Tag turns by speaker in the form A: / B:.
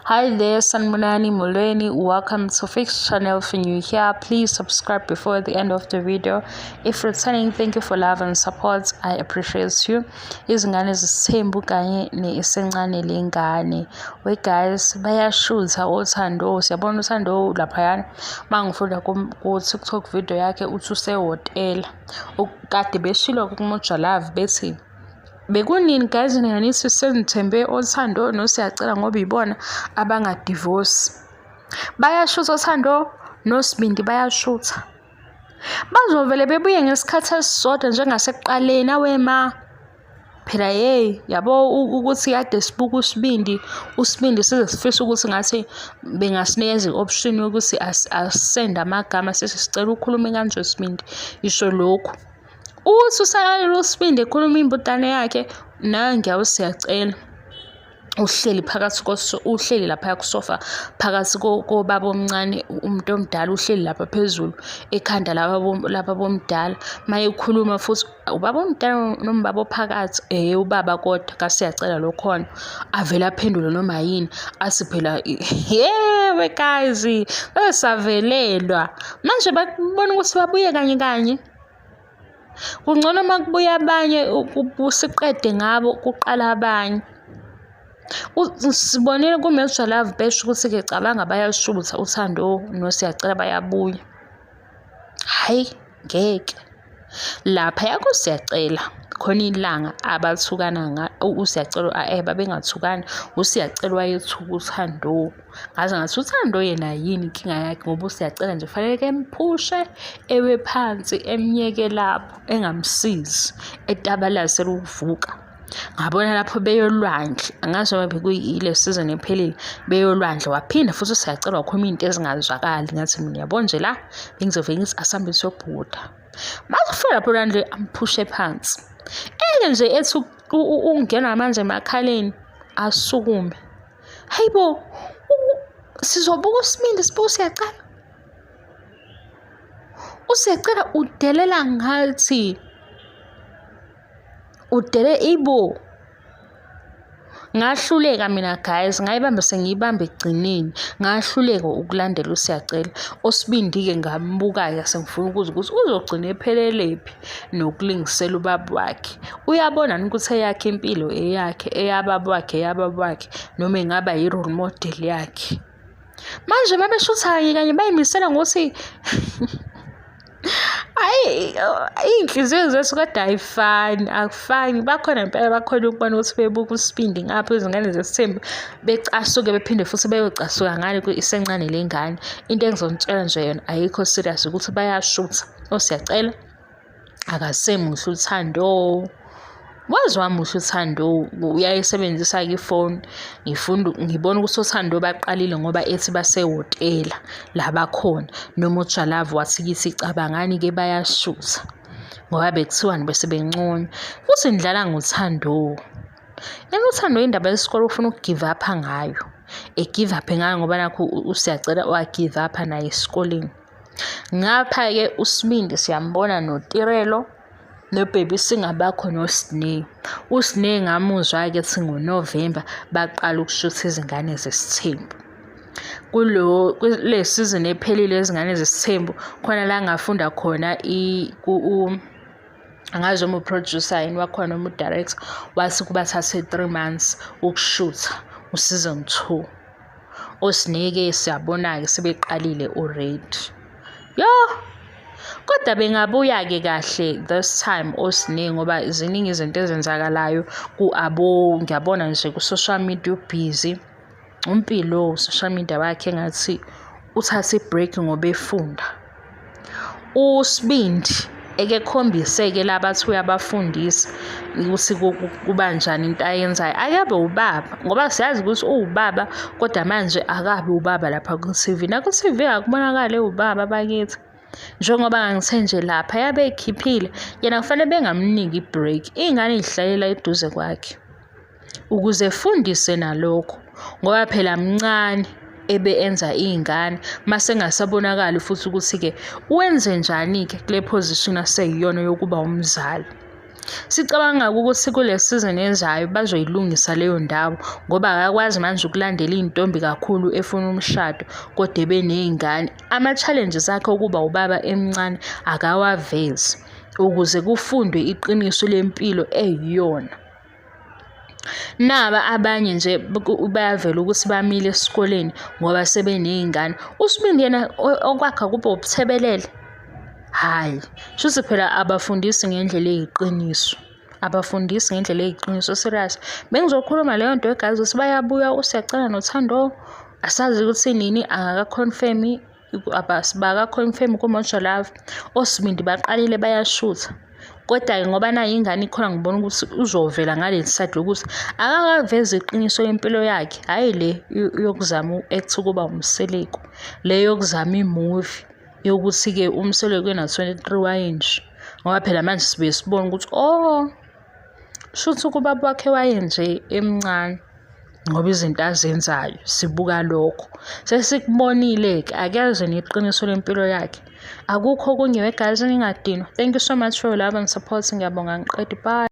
A: Hi there, Sanibonani Molweni. Welcome to Fix Channel. If you're new here, please subscribe before the end of the video. If returning, thank you for love and support. I appreciate you. Izingane zesithembu kanye nesencane lengane. We guys, bayashutha oThando. Siyabona uThando laphayana. Mangifunda ku TikTok video yakhe uthi usehhotela. Kade beshilo kuMoja Love bethi Bekunini guys nina nithi senithembe oThando noSiyacela ngoba ibona abangadivosi. Bayashutha oThando noSibindi bayashutha. Bazovele bebuye ngesikhathi esisodwa njengasekuqaleni awe ma. Phela hey yabo ukuthi kade sibuka uSibindi, uSibindi size sifise ukuthi ngathi bengasinikeza i-option yokuthi asisende amagama sithi sicela ukhulume kanje Sibindi, isho lokhu. Uthi usalalela uSibindi ekhuluma imbudane yakhe nangiya uSiyacela uhleli phakathi uhleli laphaya kusofa phakathi kobaba omncane umuntu omdala uhleli lapha phezulu ekhanda laba bomdala mayekhuluma futhi ubaba omdala noma ubaba ophakathi eh ubaba kodwa kaSiyacela lo khona avele aphendule noma yini athi phela yewe guys savelelwa manje babona ukuthi babuye kanye kanye. Kungcono uma kubuya abanye siqede ngabo kuqala abanye. Sibonile ku-Major Love besho ukuthi-ke cabanga bayashutha uThando noSiyacela bayabuya. Hhayi ngeke. Laphaya kuSiyacela khona ilanga abathukana uSiyacela babengathukani, uSiyacela wayethuka uThando. Ngaze ngathi uThando yena yini inkinga yakhe ngoba uSiyacela nje kufanele kemphushe ewe phansi emnyeke lapho engamsizi etabalazela ukuvuka. Ngabona lapho beyolwandle angazi noma bekuyile season ephelile beyolwandle waphinda futhi uSiyacela wakhuluma into ezingazwakali ngathi mina yabo nje la bengizovele ngithi asambe siyobhuda. Makufika lapho olwandle amphushe phansi. Eke nje ethi ukungena manje emakhaleni asukume. Hayi bo, sizobuka uSibindi sibuka uSiyacela. USiyacela udelela ngathi udele ibo. Ngahluleka mina guys, ngayibamba sengiyibamba ekugcineni. Ngahluleka ukulandela uSiyacela. USibindi-ke ngambuka-ke sengifuna ukuzwa ukuthi uzogcina ephelelephi nokulingisela ubaba wakhe. Uyabona yini ukuthi eyakhe impilo eyakhe, eyababa wakhe eyababa wakhe noma ingaba yi-role model yakhe. Manje babeshutha kanye kanye bayimisela ngokuthi Hhayi, iy'nhliziyo zethu kodwa ayifani, akufani. Bakhona impela bakhona ukubona ukuthi bebuka uSibindi ngapha izingane zesithembu becasuke bephinde futhi beyocasuka ngale isencane le ngane. Into engizonitshela nje yona ayikho serious ukuthi bayashutha. OSiyacela akasemuhle uThando. Waze wamuhle uThando uyayisebenzisa-ke ifoni. Ngifunda ngibona ukuthi oThando baqalile ngoba ethi basehhotela la bakhona. Noma uJalavu wathi kithi cabangani-ke bayashutha ngoba bekuthiwani bese benconywa. Futhi nidlala ngoThando. Yena uThando indaba yesikole ufuna uku-give up-a ngayo. E-give up-e ngayo ngoba nakhu uSiyacela wa-give up-a naye esikoleni. Ngapha-ke uSibindi siyambona noTirelo noBaby Singabakho noSne. USne ngamuzwa-ke ethi ngoNovemba baqala ukushutha izingane zesithembu. Kulo kule season ephelile yezingane zesithembu khona la ngafunda khona angazi noma u-producer yini wakhona noma u-director wathi kubathathe 3 months ukushutha u-season 2. OSne-ke siyabona-ke sebeqalile already. Yo! Kodwa bengabuya-ke kahle this time oSne ngoba ziningi izinto ezenzakalayo ku-abo ngiyabona nje ku-social media u-busy. UMpilo social media wakhe engathi uthathe i-break ngoba efunda. USibindi eke khombise-ke la bathi uyabafundisa ukuthi kubanjani into ayenzayo. Akabe ubaba ngoba siyazi ukuthi uwubaba kodwa manje akabi ubaba lapha ku-T_V. Naku-T_V akubonakali ewubaba bakithi. Njengoba ngangithe nje lapha yabe ekhiphile yena kufanele bengamniki i-break, iy'ngane y'hlalela eduze kwakhe ukuze efundise nalokho ngoba phela mncane ebe enza iy'ngane mase engasabonakali futhi ukuthi-ke wenze njani-ke kule position aseyiyona yokuba umzali. Sicabanga ukuthi kule season ezayo bazoyilungisa leyo ndawo ngoba akakwazi manje ukulandela iy'ntombi kakhulu efuna umshado kodwa ebeney'ngane. Ama-challenges akhe okuba ubaba emncane akawavezi ukuze kufundwe iqiniso lempilo eyiyona. Naba abanye nje bayavela ukuthi bamile esikoleni ngoba sebeney'ngane. USibindi yena okwakhe akube ubuthebelele. Hhayi, shuthi phela abafundisi ngendlela eyiqiniso. Abafundisi ngendlela eyiqiniso serious. Bengizokhuluma leyo nto guys ukuthi bayabuya uSiyacela noThando. Asazi ukuthi nini akaka-confirm-i baka-confirm kuMoja Love. OSibindi baqalile bayashutha. Kodwa-ke ngoba nayo ingane ikhona ngibona ukuthi uzovela ngaleli side lokuthi akakavezi iqiniso lempilo yakhe, hhayi le yokuzama uku-act ukuba uMseleku, le yokuzama imuvi yokuthi-ke uMseleku ena-23 wayenje. Ngoba phela manje sibuye sibone ukuthi oh shuthi ukubaba wakhe wayenje emncane ngoba izinto azenzayo sibuka lokho. Sesikubonile-ke akeze neqiniso lempilo yakhe. Akukho okunye we guys ningadinwa. Thank you so much for your love and support. Ngiyabonga ngiqedi bye.